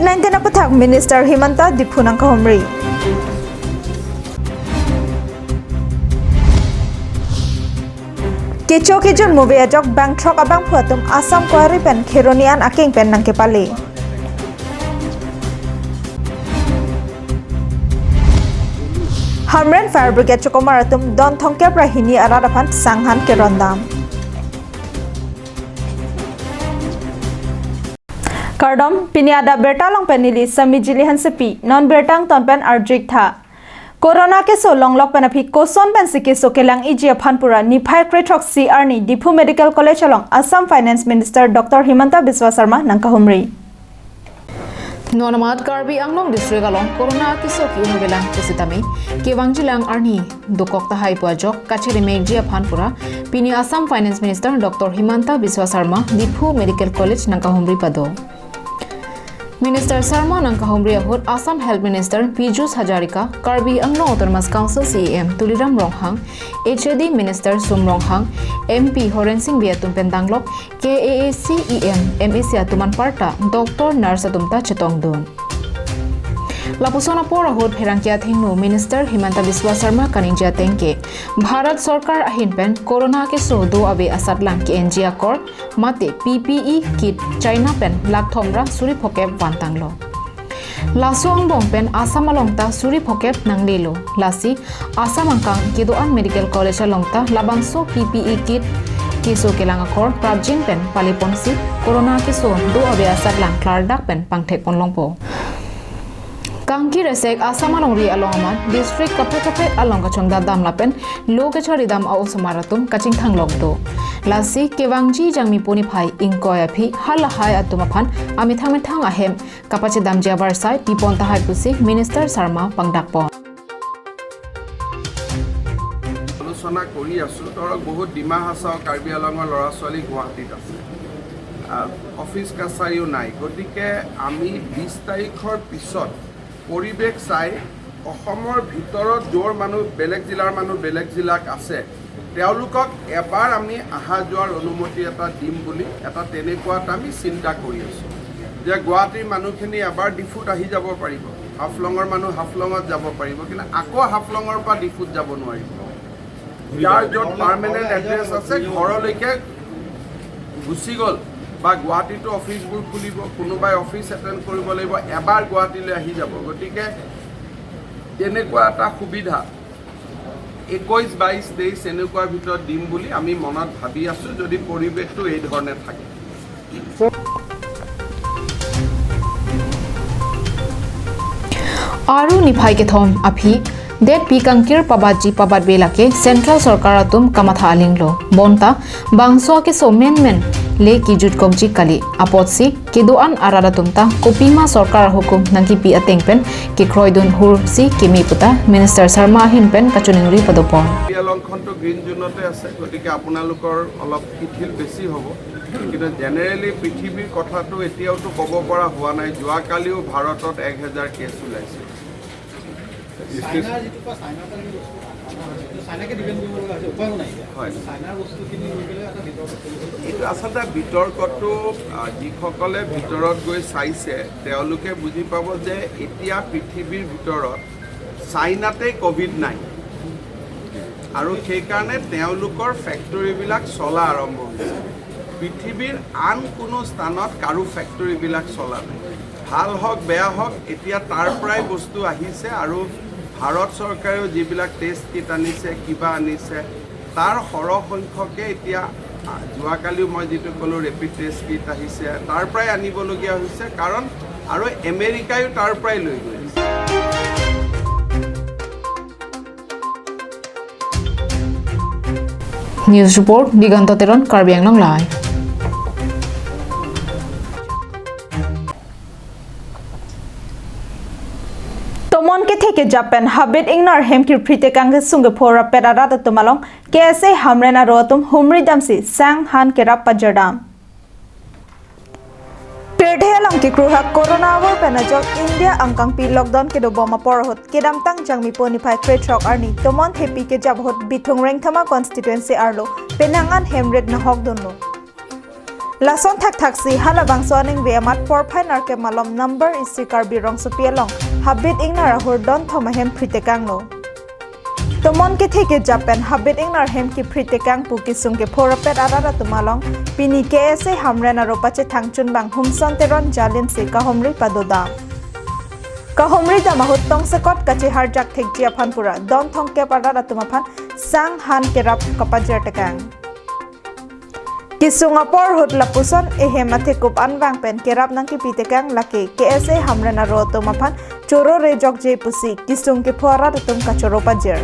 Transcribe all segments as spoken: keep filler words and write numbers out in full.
Nineteen aputhak Minister Himanta Diphu nangkahumri. Kecho kejun movie ajok bangthrok abangphu atum Assam Quarry pen Kheroni an akeng pen nangkepale. Hamren Fire Brigade chokomar atum don thomkep ra hini arat aphan sanghan kerondam. Kardom, pini adap birta along pen neli Sami Jili Hansepi, non birta angton pen arju-ik tha. Corona keso longlok pen aphi koson pensi keso kelang-iji aphan pura niphai krethrok isi arni Diphu Medical College along Assam Finance Minister Doctor Himanta Biswa Sarma nangkahumri. Non amat Karbi Anglong District along Corona keso ki-un avelang pusitame kevangjilang arni dokok tahai pu ajok kacheremekji aphan pura pini Assam Finance Minister Doctor Himanta Biswa Sarma Diphu Medical College nangkahumri pado. Minister Sarma nangkahumri ahut Assam Health Minister Piyush Hazarika, Karbi Anglong Autonomous Council C E M Tuliram Ronghang, H A D Minister Sum Ronghang, M P Horen Sing Bey atum pen danglok K A A C E M, M A C atum anparta doctor, nurse atum ta chetongdun. Lapuson apor ahut pherangke athengno Minister Himanta Biswa Sarma kaningje ateng ke Bharat Sorkar ahin pen Corona keso do ave asatlang ke-enji akor mate P P E kit China pen lakh thom ra suri phokep vantanglo. Laso angbong pen Assam along ta suri phokep nanglelo. Lasi Assam angkang kedo-an Medical College along ta labangso P P E kit keso kelang akor prapjin pen paleponsi Corona keso do ave asatlang klardak pen pangthekpon longpo. Kangki resek Assam alongri along amat district kaprek kaprek along kachongdat dam lapen lo kachari dam a-osomar atum kachingthang lok do. Lasi kevangji Jangmipo niphai ingkoi aphi halahai atum aphan amethang methang ahem kapachedamji avarsai pipon tahai pusi Minister Sarma pangdakpon. আলোচনা কৰি আছো। ধৰক, বহুত ডিমা হাছাও কাৰ্বি আংলঙৰ ল'ৰা ছোৱালী গুৱাহাটীত আছে, আহ, অফিচ কাছাৰীও নাই। গতিকে আমি বিশ তাৰিখৰ পিছত পৰিৱেশ চাই অসমৰ ভিতৰত য'ৰ মানুহ, বেলেগ জিলাৰ মানুহ বেলেগ জিলাত আছে, তেওঁলোকক এবাৰ আমি অহা যোৱাৰ অনুমতি এটা দিম বুলি এটা তেনেকুৱা এটা আমি চিন্তা কৰি আছো যে গুৱাহাটীৰ মানুহখিনি এবাৰ ডিফুত আহি যাব পাৰিব, হাফলঙৰ মানুহ হাফলঙত যাব পাৰিব, কিন্তু আকৌ হাফলঙৰ পৰা ডিফুত যাব নোৱাৰিব। যাৰ য'ত পাৰ্মানেণ্ট এড্ৰেছ আছে, ঘৰলৈকে গুচি গ'ল বা গুৱাহাটীতো অফিচবোৰ খুলিব, কোনোবাই অফিচ এটেণ্ড কৰিব লাগিব, এবাৰ গুৱাহাটীলৈ আহি যাব। গতিকে তেনেকুৱা এটা সুবিধা একৈশ বাইশ তেইশ এনেকুৱা ভিতৰত দিম বুলি আমি মনত ভাবি আছো, যদি পৰিৱেশটো এই ধৰণে থাকে। Aru niphai kethom aphi detpi kangkir pabatji pabatve lake Central Sorkar atum kamatha alinglo. Bonta bangso akeso menmen le kijutkokji kali. Apotsi kedo-an arat atum ta kopima sorkar ahukum nangkipi ateng pen kekroidun hursi keme puta Minister Sarma ahin pen kachiningri padopon. এই লংখনটো গ্ৰীণ জোনতে আছে, গতিকে আপোনালোকৰ অলপ শিথিল বেছি হ'ব। কিন্তু জেনেৰেলি পৃথিৱীৰ কথাটো এতিয়াওতো ক'ব পৰা হোৱা নাই। যোৱাকালিও ভাৰতত এক হাজাৰ কেছ ওলাইছে। চাইনাৰ যিটো পৰা চাইনাৰ পৰা যিটো বস্তু আনা হৈছে, এইটো চাইনাকে ডিপেণ্ড কৰিব লগা হৈছে, উপায়ো নাই এতিয়া। হয়। চাইনাৰ বস্তুখিনি লৈ পেলাই এটা বিতৰ্ক চলি আছে। এইটো আচলতে বিতৰ্কটো, আহ, যিসকলে ভিতৰত গৈ চাইছে, তেওঁলোকে বুজি পাব যে এতিয়া পৃথিৱীৰ ভিতৰত চাইনাতে কভিড নাই আৰু সেইকাৰণে তেওঁলোকৰ ফেক্টৰীবিলাক চলা আৰম্ভ হৈছে। পৃথিৱীৰ আন কোনো স্থানত কাৰো ফেক্টৰীবিলাক চলা নাই। ভাল হওক, বেয়া হওক, এতিয়া তাৰ পৰাই বস্তু আহিছে আৰু ভাৰত চৰকাৰেও যিবিলাক টেষ্ট কিট আনিছে, কিবা আনিছে, তাৰ সৰহ সংখ্যকে এতিয়া, আ, যোৱাকালিও মই যিটো ক'লোঁ, ৰেপিড টেষ্ট কিট আহিছে, তাৰ পৰাই আনিবলগীয়া হৈছে, কাৰণ আৰু আমেৰিকাইও তাৰ পৰাই লৈ গৈ আছে। News report, Diganta Teron, Karbi Anglong Live. Tomon kethe kejap pen habit ingnar hem kirphri tekang kesung kepho rapet arat atum along K S A Hamren aro atum humri damsi sanghan kerap pajardam. Pirthe along kekruhak Corona avur pen ajok India angkangpi lockdown kedobom apor ahut kedamtang Jangmipo niphai krethrok arni tomon thepi kejap ahut Bithung Rengthama constituency arlo penang an hem rit nahokdunlo. Lason thakthaksi halabangso aningve amat porphai nerkep malom number isi Karbi rongsopi along Habit Ingnar ahur don thom ahem phritekanglo. Tomon kethe kejap pen Habit Ingnar hem kiphritekang pu kesung kepho rapet arat atum along pini K S A Hamren aro pachethang chunbang Humson Teron jalinsi kahumri padodam. Kahumri dam ahut tongsekot kacheharjak thekji aphan pura don thomkep arat atum aphan sang han kerap kapajirtekang. Kesung apor ahut lapuson ehem athekup anvang pen kerap nangkipitekang lake K S A Hamren aro atum aphan choro rejokje pusi kesung kepho arat atum kachoro pajir.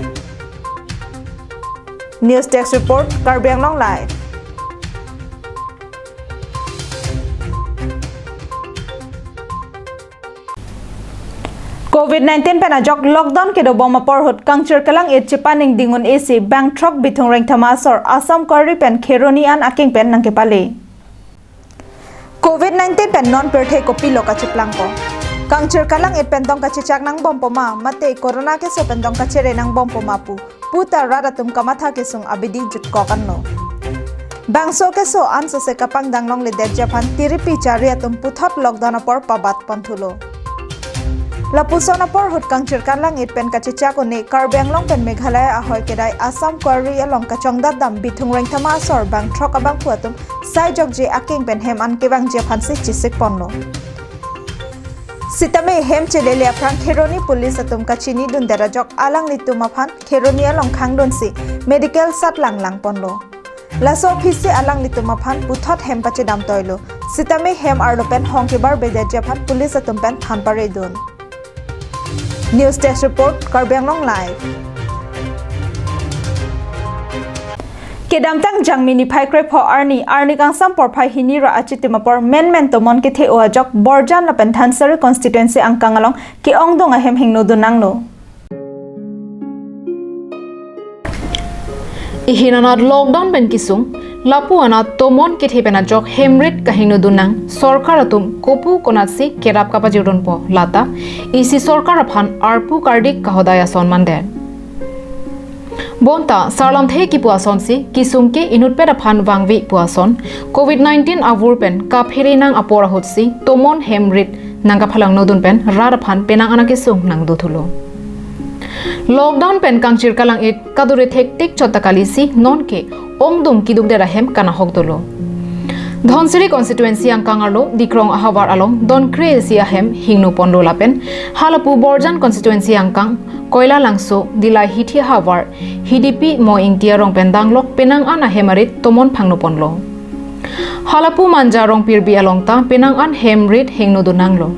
News Desk Report, Karbi Anglong Live. Covid nineteen pen ajok lockdown kedobom apor ahut Kangchir Kalang-it chepaningding un-esi bang throk Bithung Rengthama asor Assam Quarry pen Kheroni an akeng pen nangkepale. Covid nineteen pen non pirthe kopilo kacheplangpo? Kangchir Kalang-it pen dong kachechak nangbompo ma, mate corona keso pen dong kachere nangbompo ma pu puta rat atum kamatha kesung abidi jutkok anlo. Bangso keso ansose kapangdang longledetji aphan tiripi chari atum puthot lockdown apor pabat ponthulo. Lapuson apor ahut Kangchir Kalang-it pen kachechak un-e Karbi Anglong pen Meghalaya ahoi kedai Assam Quarry along kachongdat dam Bithung Rengthama asor bang throk abangphu atum saijokje akeng pen hem an kevangji aphansi chesik ponlo. Sitame hem chelele aphrang Kheroni police atum kachinidundet ajok alanglitum aphan Kheroni along khangdunsi medical satlang langponlo. Laso aphisi alanglitum aphan puthot hem pachedam toilo. Sitame hem arlo pen hong kebarbedetji aphan police atum pen than paredun. News Desk Report, Karbi Anglong Live. Kedamtang Jangmi niphai krepho arni, arni kangsam porphai hini ra achitim apor menmen tomon kethe-o ajok Borjan lapen Dhansiri constituency angkang along ke-ongdung ahem hingnodun nanglo. Ihin anat lockdown pen kesung, lapu anat tomon kethe pen ajok hemrit kahingnodun nang, sorkar atum kopu konatsi kerap kapajirdunpo lata isi sorkar aphan arpu kardik kahodai ason mandet. Bonta sarlamthe kipu asonsi kesung ke inutpet aphan vangve pu ason, Covid nineteen avur pen kaphere nang apor ahutsi tomon hemrit nangkaphalangnodun pen rat aphan penang an akesung nangdothulo. Lockdown pen Kangchir Kalang-it kadure thektik chot ta kalisi nonke ongdung kidukdet ahem kanahok dolo. Dhansiri constituency angkang arlo Dikrong ahavar along don kre-isi ahem hingno ponlo lapen halapu Borjan constituency angkang Koilalangso, Dilai hithi ahavar, Hidipi mo Ingti arong pen danglok penang an ahem arit tomon phangno ponlo. Halapu Manja Rongpirbi along ta penang an hemrit hingnodun nanglo.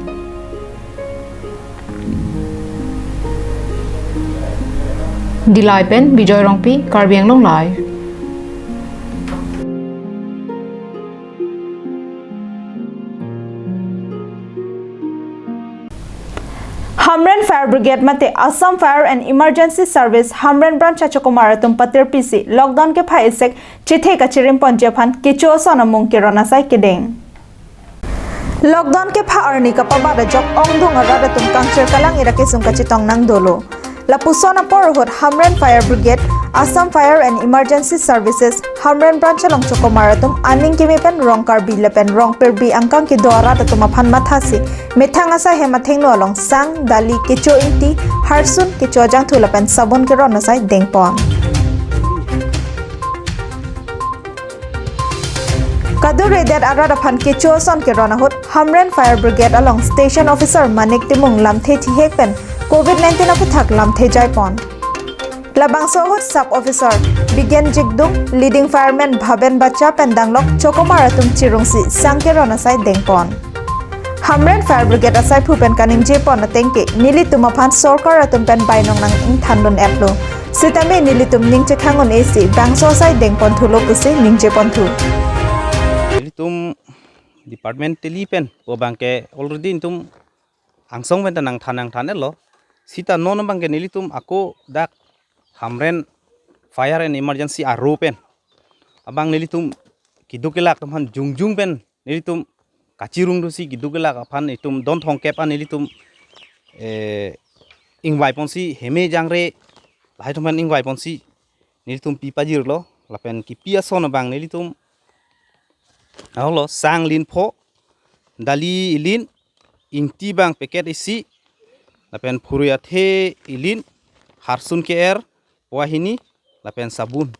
Dilai pen Bijoy Rongpi, Karbi Anglong Live. Hamren Fire Brigade mate Assam Fire and Emergency Service Hamren Branch achokomar atum patirpisi lockdown kepha esek chethe kachirim ponji aphan kecho ason amung keron asai kedeng. Lockdown kepha arni kapabat ajok ongdung arat atum Kangchir Kalang-it akesung kachetong nang dolo. Lapuson apor ahut Hamren Fire Brigade, Assam Fire and Emergency Services, Hamren Branch along chokomar atum aning keme pen rong Karbi lapen rong Pirbi angkang kedo arat atum aphan mathasi methang asai hem athengno along sang, dali, kecho ingti, harsun, kecho ajangthu lapen sabon keron asai dengpon. Kaduredet arat aphan kecho ason keron ahut Hamren Fire Brigade along Station Officer Manik Timung lamthe thihek pen Covid nineteen aputhak lamthe jaipon. Labangso ahut Sub Officer Bigen Jikdung, Leading Fireman Bhaben Bacha pen danglok chokomar atum chirungsi sang keron asai dengpon. Hamren Fire Brigade asaiphu pen kaningjepon atengke nelitum aphan sorkar atum pen bainong nang ingthandun-etlo. Sitame nelitum ning chekhang un-esi bangso asai dengponthulo pusi ningjeponthu. Nelitum department teli pen pu abangke already nelitum angsong pen ta nangthan nangthan-etlo. Sita non abangke nelitum ako dak Hamren Fire and Emergency aro pen abang nelitum keduk kelak atum aphan jongjung pen nelitum kachirung dosi keduk kelak aphan itum don thomkep an nelitum, eh, ingvaiponsi heme jangre lahai atum aphan ingvaiponsi nelitum pi pajirlo lapen kipi ason abang nelitum Ahoklo sang lin pho, dali ilin, ingti bang packet isi, lapen phurui athe ilin, harsun ke-er, poa hini, lapen sabun.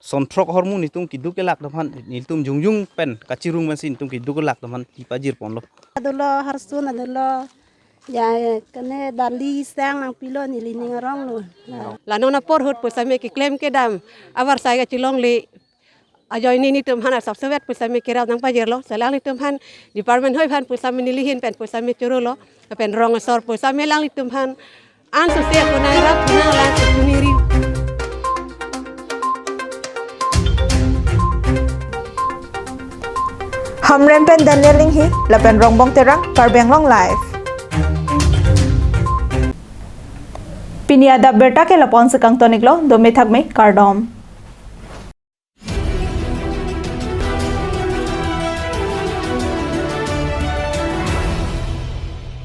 Son throk ahormu nelitum keduk kelak atum aphan, nelitum jongjong pen kachirung pensi nelitum keduk kelak atum aphan kipajir ponlo. Dolo, harsun dolo. Ya, ya, kene dali sang nangpilo neli ning aronglo. Ya. La non apor ahut pusitame keklem kedam avarsai kachelongle ajoine nelitum aphan asapsevet pusitame kerap nangpajirlo. Selang nelitum aphan department hoi aphan pusitame neli ahin pen pusitame chorolo. Lapen rong asor pusitame alanglitum aphan ansose akunai rap nang lang kuniri. Hamren pen Daniel Inghi, lapen Rongbong Terang, Karbi Anglong Live. Pini adap abirta ke lapu-ansi kangton-iklo, dome thakme, kardom.